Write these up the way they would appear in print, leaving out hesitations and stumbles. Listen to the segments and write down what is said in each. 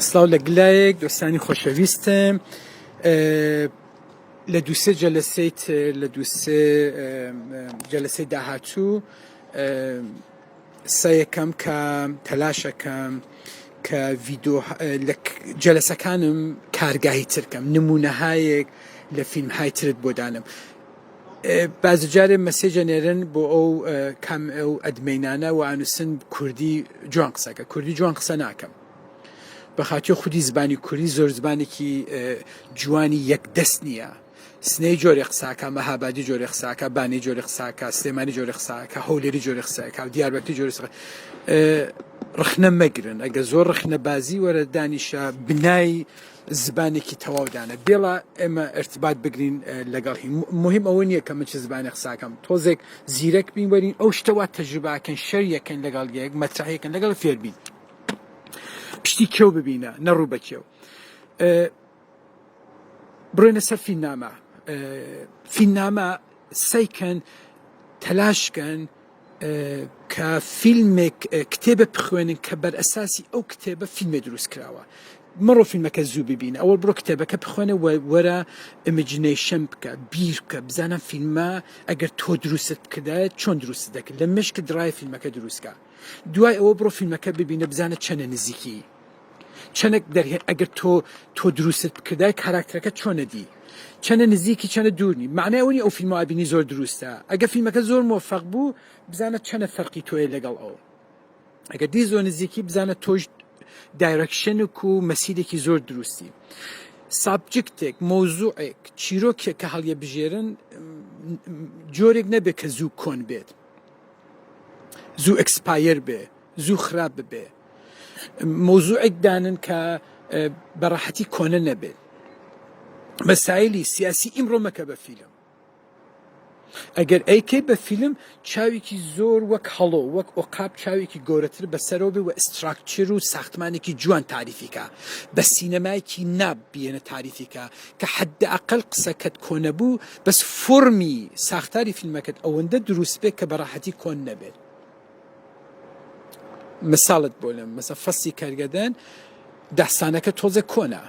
سڵاو لە گلایەک دۆستانی خۆشەویستم لە دووسێ جەلەسەی تر لە دووسێ جەلەسەی داهاتوو سەیەکەم کە تەلاشەکەم کە ڤیدۆ لە جەلەسەکانم کارگاهی ترکەم نمونەهایەک لە فیلمهای ترت بۆ دانم بازە جارێ message ئەنێرن بۆ ئەو کام ئەو admin انە و ئانوسن کوردی جوان قسەکە کوردی جوان قسە ناکەم بەخاتی خودی زبانی کوردی زۆر زبانێکی جوانی یەک دەست نییە سنەی جۆرێ قساکە مەهابادی جۆرێ قساکە بانی جۆرێ قساکە سلێمانی جۆرێ قساکە هەولێری جۆرێ قساکە و دیاربەکری جۆرێ قساکە ڕخنە مەگرن ئەگە زۆر ڕخنە بازی وەرە دانیشە بنای زبانێکی تەواو دانە بێڵا ئێمە ارتبات بگرین لەگەڵ هی مهم ئەوە نییە کە من چ زبانێ قساکەم تۆزێک زیرەک بین وەرین ئەو شتە وا تەجروباکەن شەریەکەن لەگەڵ یەک مەترحەکەن لەگەڵ فێربین پشتی کێو ببینە نەڕوو بە کێو بڕۆینە سەر فیلمنامە فیلمنامە سەیکەن تەلاشکەن کە فیلمێک کتێبە بخوێنن کە بەر ئەساسی ئەو کتێبە فیلمێ دروست کراوە مەڕۆ فیلمەکە زوو ببینە ئەوە بڕۆ کتێبەکە بخوێنە وەرە imagination بکە بیر بکە بزانە فیلمە ئەگەر تۆ دروستت بکردایە چۆن دروست دەکرد لە مشک درای فیلمەکە دروستکە دوای ئەوە بڕۆ فیلمەکە ببینە بزانە چەنە نزیکی چەنێک دەرهێن ئەگەر تۆ تۆ دروستت بکردای کاراکتەرەکە چۆنە دی چەنە نزیکی چەنە دوورنی معنای ئەوە نیە ئەو فیلمە ئەبینی زۆر دروستە ئەگەر فیلمەکە زۆر مۆفەق بوو بزانە چەنە فەرقی تۆیە لەگەڵ ئەو ئەگەر دی زۆر نزیکی بزانە تۆش direction ێک و مەسیرێکی زۆر دروستی subject ێک مەوزوعێک چیرۆکێک کە هەڵیە بژێرن جۆرێک نەبێت کە زوو کۆن بێت زوو expire بێ زوو خراپ ببێ مەوزوعێک دانن کە بەڕاحەتی کۆنە نەبێت مەسایلی سیاسی ئیمڕۆ مەکە بە فیلم ئەگەر ئەیکەی بە فیلم چاوێکی زۆر وەک هەڵۆ وەک ئۆقاب چاوێکی گەورەتر بەسەرەوە بێ و structure و ساختمانێکی جوان تاریفیکە بە سینەمایەکی ناب بیێنە تاریفیکە کە حد ئەقل قسەکەت کۆنە بوو بەس فۆرمی ساختاری فیلمەکەت ئەوەندە دروست بێت کە بەڕاحەتی کۆن نەبێت مساڵت بۆ لەم مەسە فەسی کەرگەدەن داستانەکە تۆزە کۆنە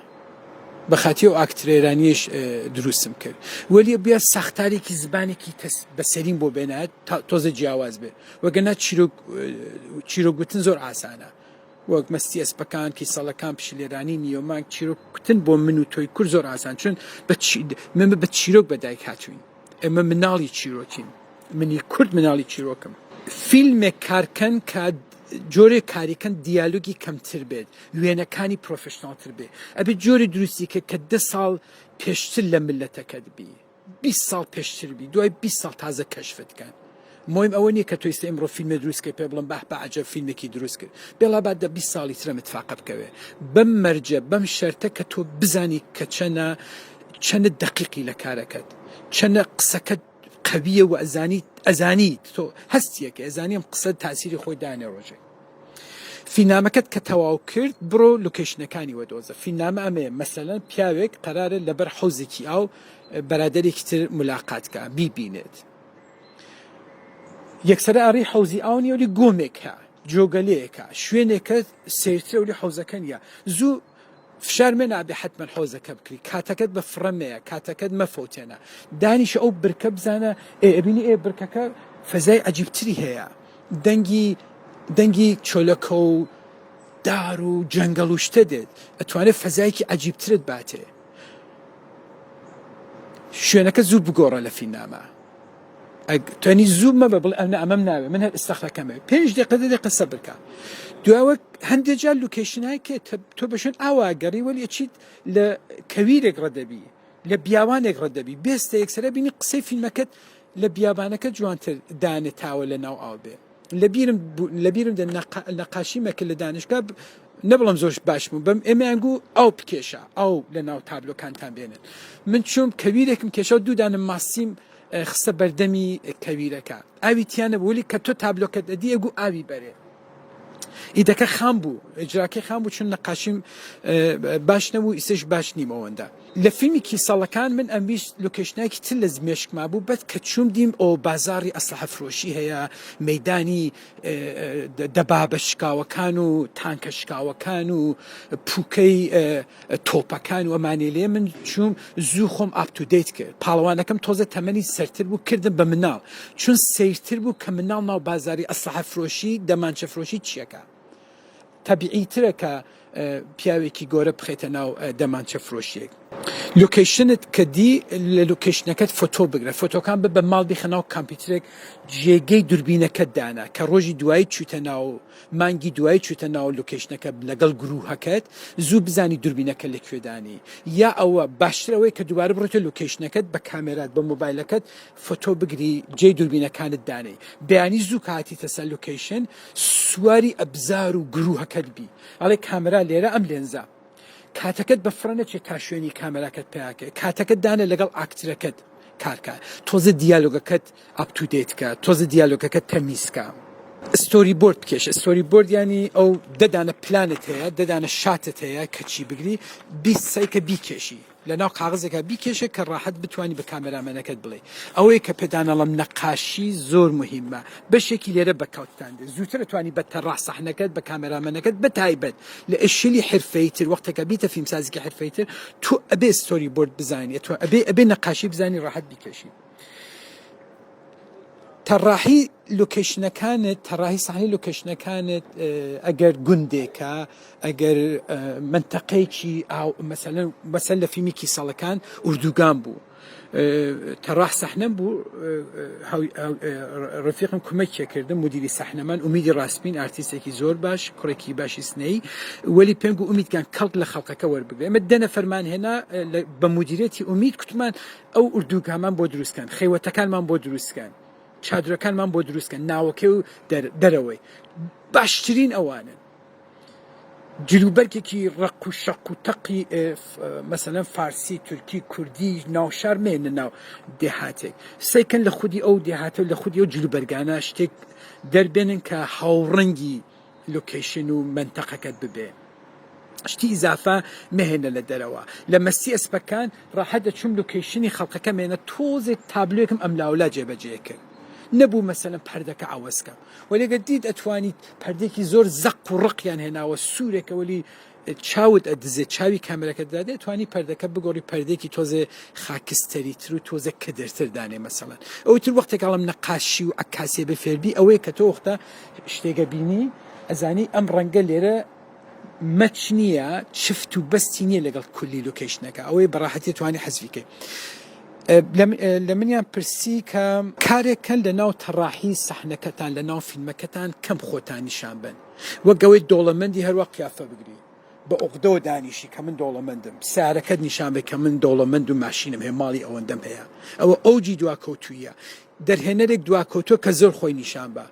بەخاتی و ئاکترێرانیش دروستم کرد وەلی بیا ساختارێکی زبانێکی بەسەرین بۆ بێنات تۆزە جیاواز بێ وەگەنا چیرۆک چیرۆک گوتن زۆر ئاسانە وەک مەستی ئەسپەکان کیسەڵەکان پشیلێرانی نیۆمانگ چیرۆک کوتن بۆ من و تۆی کورد زۆر ئاسان چون بە مەمە بە چیرۆک بەدایک هاتوین ئێمە مناڵی چیرۆکین منی کورد مناڵی چیرۆکم. فیلمێک کارکەن کە جۆرێک کاریکەن دیالۆگی کەمتر بێت وێنەکانی professional تر بێ ئەبێ جۆری دروستی کە کە دە ساڵ پێشتر لە ملەتەکەت بی 20 ساڵ پێشتر بی دوای 20 ساڵ تازە کەشفت کەن مهم ئەوە نییە کە تۆ ئیستا ئیمڕۆ فیلمێ دروست کەی پێ بڵێم بەه بە عەجەب فیلمێکی دروست کرد بێڵا با دە 20 ساڵی ترە متفاقە بکەوێ بەم مەرجە بەم شەرتە کە تۆ بزانی کە چەنە چەنە دەقیقی لە کارەکەت چەنە قسەکەت قەویە و ئەزانی ئەزانی تۆ هەستیەکە ئەزانی ئەم قسە تاسیری خۆی دانێ ڕۆژێک فیلمنامەکەت کە تەواو کرد بڕۆ location ەکانی وەدۆزە فیلمنامە ئەمەیە مەسەلەن پیاوێک قەرارە لەبەر حەوزێکی ئاو بەرادەرێکی تر ملاقات کە بیبینێت یەکسەرە ئەڕی حەوزی ئاو نییە ولی گۆمێکە جۆگەلەیەکە شوێنێکە سیرترە ولی حەوزەکە نییە زوو فشار مێ نابێ حەتمەن حەوزەکە بکری کاتەکەت بە فڕە مەیە کاتەکەت مەفەوتێنە دانیشە ئەو برکە بزانە ئێ ئەبینی ئێ برکەکە فەزای عەجیبتری هەیە دەنگی دەنگی چۆلەکە و دار و جەنگەڵ و شتە دێت ئەتوانێت فەزایەکی عەجیبترت باتێ شوێنەکە زوو بگۆڕە لە فیلمنامە تۆنی زوو مەبە بڵێ ئەمە ئەمەم ناوێ من هەر ئستەخرەکەمێ پێنج دقیقە دە دقیقە سەبر کە دواوە هەندێک جار location ای کە تۆ بە شوێن ئاوا گەڕی وەلی ئەچیت لە کەویرێک ڕەدەبی لە بیاوانێک ڕەدەبی بێستە یەکسرە بینی قسەی فیلمەکەت لە بیابانەکە جوانتر دانێ تاوە لە ناو ئاو بێ لەبیرم لەبیرم دە نەقاشی مەکە لە دانشگا نەبڵم زۆر باش بوو بەم ئێمەیان گوو ئاو بکێشە ئاو لە ناو تابلۆکانتان بێنن من چوم کەویرێکم کێشا و دوو دانە ماسیم خستە بەردەمی کەویرەکە ئاوی تیانە ولی کە تۆ تابلۆکەت ئەدی ئەگو ئاوی بەرێ. ئیدەکە خام بوو ئیجراکەی خام بوو چون نەقاشیم باش نەبوو ئیسەش باش نیم ئەوەندە. لە فیلمی کیسەڵەکان من ئەمویست لۆکەیشنایکی تر لە مێشکما بوو بەت کە چووم دیم ئۆ بازاڕی ئەسلحە فرۆشی هەیە مەیدانی دەبابە شکاوەکان و تانکە شکاوەکان و پوکەی تۆپەکان و ئەمانەی لێ من چووم زوو خۆم up to date کرد پاڵەوانەکەم تۆزە تەمەنی سەرتر بوو کردم بە مناڵ چون سەیرتر بوو کە مناڵ ناو بازاری ئەسلحە فرۆشی دەمانچە فرۆشی چیەکە تەبیعی ترە کە پیاوێکی گۆرە بخەیتە ناو دەمانچە فرۆشیەک. لۆکەیشنت کە دی لە لۆکەیشنەکەت فۆتۆ بگرە فۆتۆکان ببە ماڵ بیخە ناو کامپیوترێک جێگەی دوربینەکەت دانا کە ڕۆژی دوایی چویتە ناو مانگی دوایی چویتە ناو لۆکەیشنەکە لەگەڵ گروهەکەت زوو بزانی دوربینەکە لە کوێ دانی یا ئەوە باشتر ئەوەیە کە دووبارە بڕۆیتە لۆکەیشنەکەت بە کامێرات بە مۆبایلەکەت فۆتۆ بگری جێی دوربینەکانت دانێی بەیانی زوو کە هاتیتە سەر لۆکەیشن سواری ئەبزار و گروهەکەت بی ئەڵێ کامێرا لێرە ئەم لێنزە کاتەکەت بە فڕە نەچێت تا شوێنی کامێراکەت پیاکەی کاتەکەت دانە لەگەڵ ئاکترەکەت کارکە تۆزە دیالۆگەکەت up to date کە تۆزە دیالۆگەکەت تەمیزکە storyboard بکێشە storyboard ینی ئەو دەدانە پلانت هەیە دەدانە shot ت هەیە کە چی بگری 20 سەیکە بیکێشی لەناو قاغزێکا بیکێشە کە ڕاحەت بتوانی بە کامێرامەنەکەت بڵێی ئەوەیە کە پێتان ئەڵێم نەقاشی زۆر موهیمە بەشێکی لێرە بە کەڵکتان دێ زووتر ئەتوانی بە تەڕاح سەحنەکەت بە کامێرامەنەکەت بە تایبەت لە ئەشیلی حرفەیی تر وەختێکە بیتە فیلمسازێکی حرفەیی تر تۆ ئەبێ storyboard بزانی ئەتوان ئەبێ ئەبێ نەقاشی بزانی ڕاحەت بیکێشی. تەڕاحی لۆکەیشنەکانت تەڕاحی سەحنەی لۆکەیشنەکانت ئەگەر گوندێکە ئەگەر مەنتەقەیەکی ئاو مەسەلەن مەسەل لە فیلمی کیسەڵەکان ئوردوگان بوو تەڕاح سەحنەم بوو ڕفیقم کومەکێ کردم مدیری سەحنەمان ئومیدی ڕاستبین ئارتیستێکی زۆر باش کوڕێکی باشی سنەی وەلی پێم گوو ئومیدگان کەڵک لە خەڵکەکە وەربگرێ ئێمە دە نەفەرمان هێنا بە مدیرێتی ئومید کوتمان ئەو ئوردوگامان بۆ دروست کەن، خێوەتەکانمان بۆ دروست کەن، چادرەکانمان بۆ دروست کەن، ناوەکەی و دەرەوەی باشترین ئەوانن. جلوبەرگێکی ڕەق و شەق و تەقی مەسەلەن فارسی، تورکی، کوردی ناوشار مێنە ناو دێهاتێک. سەیکەن لە خودی ئەو دێهاتە و لە خودی ئەو جلوبەرگانە شتێک دەربێنن کە هاوڕەنگی لۆکەیشن و مەنتەقەکەت ببێ شتی ئیزافە مەهێنە لە دەرەوە لە مەستی ئەسپەکان ڕاحەت دەچوم لۆکەیشنی خەڵکەکە مێنە تۆزێک تابلۆیەکم ئەملاولا جێبەجێ کرد نەبوو مەسەلەن پەردەکە عەوەز کەم وەلی گەر دیت ئەتوانیت پەردێکی زۆر زەق و ڕقیان هێناوە سوورێکە وەلی چاوت ئەدزێ چاوی کامێرەکەت دادێ توانی پەردەکە بگۆڕی پەردێکی تۆزێ خاکستەری تر و تۆزێ کەدرتر دانێ مەسەڵەن ئەوی تر وەختێک ئەڵم نەقاشی و عەکاسیە بێ فێربی ئەوەیە کە تۆ وەختە شتێکە بینی ئەزانی ئەم ڕەنگە لێرە match نییە چفت و بەستی نییە لەگەڵ کولی لۆکەیشنەکە ئەوەی بەڕاحەتی توانی حەزفی کەی لە منیان پرسی کە کارێک کەن لە ناو تەڕاحی سەحنەکەتان لە ناو فیلمەکەتان کەم خۆتان نیشان بن وەک ئەوەی دۆڵەمەندی هەروا قیافە بگری بە ئوقدەوە دانیشی کە من دەوڵەمەندم سارەکەت نیشان بێ کە من دەوڵەمەند و ماشینم هەیە ماڵی ئەوەندەم هەیە ئەوە ئەوجی دواکەوتوویە دەرهێنەرێک دواکەوتووە کە زۆر خۆی نیشان بە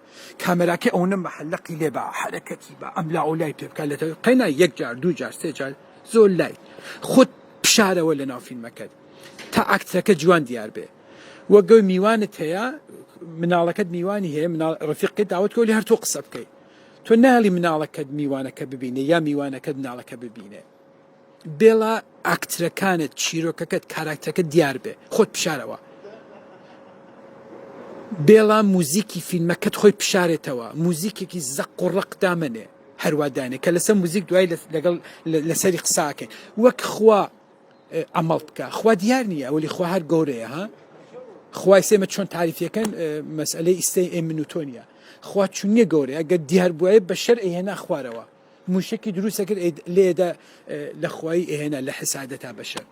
کامێراکەی ئەوەنە مەحەلەقی لێ بە حەرەکەتی بە ئەم لا ئەو لای پێ بکات لە قەینا یەک جار دوو جار سێ جار زۆر لای خۆت بشارەوە لە ناو فیلمەکەت تا ئاکتەرەکە جوان دیار بێ وەک گەوی میوانت هەیە مناڵەکەت میوانی هەیە مناڵ ڕفیقی داوت کۆلی هەر تۆ قسە بکەیت تۆ نالی مناڵەکەت میوانەکە ببینێ یا میوانەکەت مناڵەکە ببینێ بێڵا ئاکترەکانت چیرۆکەکەت کاراکتەکە دیار بێ خۆت بشارەوە بێڵا موزیکی فیلمەکەت خۆی بشارێتەوە موزیکێکی زەق و ڕق دامەنێ هەروا دانێ کە لەسەر موزیک دوای لەگەڵ لەسەری قساکەین وەک خوا عەمەڵ بکە خوا دیار نییە وەلی خوا هەر گەورەیە ها خوای سێمە چۆن تاریفەکەن مەسئلەی ئیستەی ئێ من و تۆ نییە خوا چونیە گەورەیە ئەگەر دیار بوایە بەشەر ئەیهێنا خوارەوە موشکی دروستە کرد لێدا لە خوایی ئێهێنا لە حسادەتا بەشەر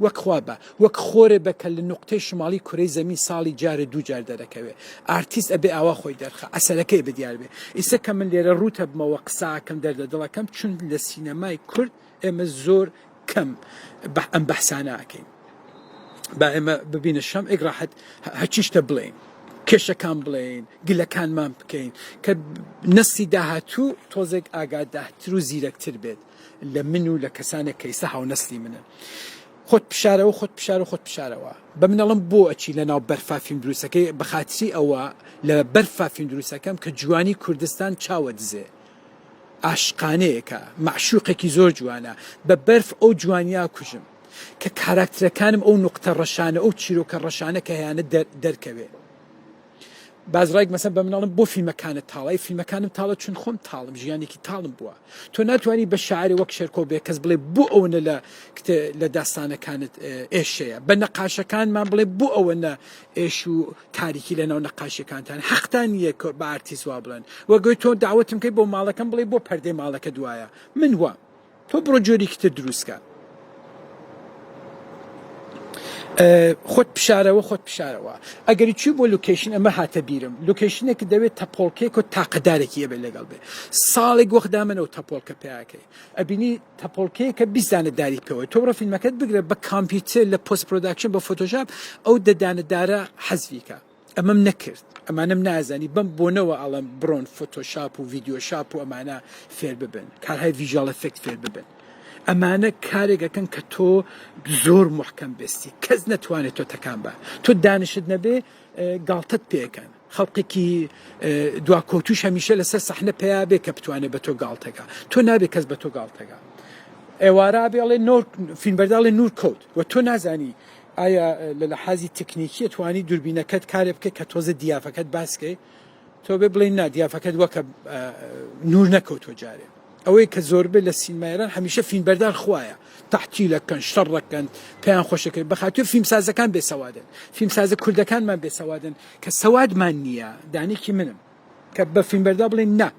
وەک خوا بە وەک خۆرێ بە کە لە نوقتەی شماڵی کورەی زەمین ساڵی جارێ دوو جار دەرەکەوێ ئارتیست ئەبێ ئاوا خۆی دەرخە ئەسەرەکەی بە دیار بێ ئیسە کە من لێرە ڕووتە بمەوە قساکەم دەردە دڵەکەم چون لە سینەمای کورد ئێمە زۆر کەم ئەم بەحسانە ئەکەین با ئێمە ببینە شەمعێک ڕاحەت هەرچی شتە بڵێین کێشەکان بڵێین گلەکانمان بکەین کە نەستی داهاتوو تۆزێک ئاگاداتر و زیرەکتر بێت لە من و لە کەسانێک کە ئیستا هاونەسلی منن خۆت بشارەوە خۆت بشارە خۆت بشارەوە بە منەڵم بۆ ئەچی لە ناو بەرفا فیلم دروستەکەی بەخاتری ئەوە لە بەرفا فیلم دروستەکەم کە جوانی کوردستان چاوە دزێ. عاشقانەیەکە، مەعشوقێکی زۆر جوانە، بە بەرف ئەو جوانیە ئەکوژم. کە کاراکترەکانم ئەو نوقتە ڕەشانە، ئەو چیرۆکە ڕەشانە کە هەیانە دەرکەوێ. باز ڕایک مەسەن بە مناڵم بۆ فیلمەکانت تاڵە ئەی فیلمەکانم تاڵە چون خۆم تاڵم ژیانێکی تاڵم بووە تۆ ناتوانانی بە شاعری وەک شێرکۆ بێ کەس بڵێ بۆ ئەوەنە لە لە داستانەکانت ئێشەیە بە نەقاشەکانمان بڵێ بۆ ئەوەنە ئێش و تاریکی لە ناو نەقاشەکانتان حەقتان نییە بە ئارتیست وا بڵێن وەگەی تۆ داوەتم کەی بۆ ماڵەکەم بڵێ بۆ پەردەی ماڵەکە دوایە من وام تۆ بڕۆ جۆرێکی تر دروستکە خۆت بشارەوە خۆت بشارەوە ئەگەری چی بۆ location ئەمە هاتە بیرم location ێک دەوێت تەپۆڵکێک و تاقەدارێکی ئەبێت لەگەڵ بێ ساڵێک وەخدامنەوە تەپۆڵکە پیاکەی ئەبینی تەپۆڵکەیەکە بیزانە داری پێوە تۆ بڕۆ فیلمەکەت بگرە بە کامپیوتەر لە post production بە Photoshop ئەو دەدانە دارە حەزفیکە ئەمەم نەکرد ئەمانەم نازانی بەم بۆنەوە ئەڵێم بڕۆن Photoshop و ڤیدیۆشاپ و ئەمانە فێر ببن کارهای visual effect فێر ببن ئەمانە کارێک ئەکەن کە تۆ زۆر محکەم بێستی کەس نەتوانێت تۆ تەکان بە تۆ دانشت نەبێ گاڵتەت پێکەن خەڵقێکی دواکەوتوش هەمیشە لەسەر سەحنە پیا بێ کە بتوانێت بە تۆ گاڵتەکە تۆ نابێ کەس بە تۆ گاڵتەکە ئێوارا بێڵێ نۆر فیلمبەرداڵێ نور کەوت و تۆ نازانی ئایا لە لەحازی تەکنیکیە توانی دوربینەکەت کارێ بکەی کە تۆزە دیافەکەت باس کەی تۆ بێ بڵێ نا دیافەکەت وەکە نور نەکەوتوە جارێ ئەوەی کە زۆربێ لە سینمایران هەمیشە فیلمبەردار خوایە تەحتیلەکەن شەڕەکەن پێیان خۆشەکرد بەخاتر فیلمسازەکان بێ سەوادن فیلمسازە کوردەکانمان بێ سەوادن کە سەوادمان نییە دانێکی منم کە بە فیلمبەردا بڵێن نا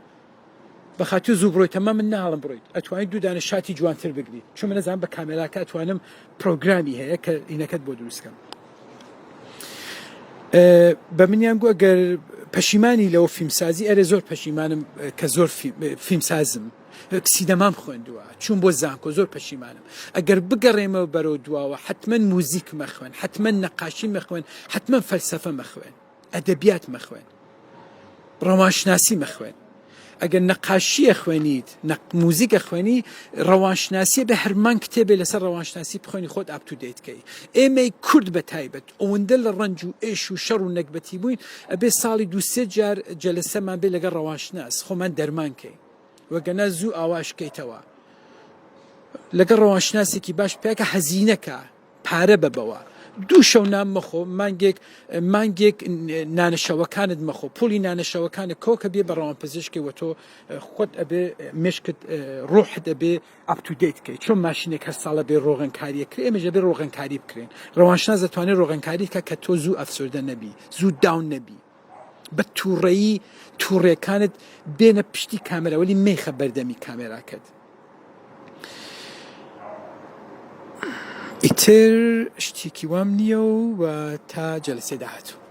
بەخاتر زوو بڕۆیت تەمام من ناهڵم بڕۆیت ئەتوانی دوو دانە shot ی جوانتر بگری چون من ئەزانم بە کامێراکە ئەتوانم پرۆگرامی هەیە کە ئینەکەت بۆ دروست کەم بە منیان گوو ئەگەر پەشیمانی لەوە فیلمسازی ئەرێ زۆر پەشیمانم کە زۆر فیلمسازم سینەمام خوێندووە چوون بۆ زانکۆ زۆر پەشیمانم ئەگەر بگەڕێمەوە بەرەو دواوە حتمما موزیک مەخوێن حتمما نەقاشی مەخوێن حتمما فەلسەفە مەخوێن ئەدەبیات مەخوێن ڕەوانشناسی مەخوێن ئەگەر نەقاشی ئەخوێنیت نەق موزیک ئەخوێنی ڕەوانشناسیە بێ هەرمان کتێبێ لەسەر ڕەوانشناسی بخوێنی خۆت up to date کەی ئێمەی کورد بە تایبەت ئەوەندە لە ڕەنج و ئێش و شەڕ و نەگبەتی بووین ئەبێ ساڵی دوو سێ جار جەلەسەمان بێ لەگەڵ ڕەوانشناس خۆمان دەرمان کەین وەگەنا زوو ئاواش کەیتەوە لەگەڵ ڕەوانشناسێکی باش پیاکە هەزینەکە پارە بەبەوە دوو شەو نان مەخۆ مانگێک مانگێک نانە شەوەکانت مەخۆ پوڵی نانە شەوەکانت کۆکە بێ بە ڕەوان پزیشکی وە تۆ خۆت ئەبێ مشکت ڕۆحت ئەبێ up to date کەی چۆن ماشینێک هەر ساڵە بێ ڕۆغەنکاریە کرێ ئێمەش ئەبێ ڕۆغەنکاری بکرێن ڕەوانشناس دەتوانێت ڕۆغەنکاری کە کە تۆ زوو ئەفسوردە نەبی زوو down نەبی بە تووڕەیی تووڕێکانت بێنە پشتی کامێرا وەلی مەیخە بەردەمی کامێراکەت ئیتر شتێکی وام نییە و تا جەلسەی داهاتوو.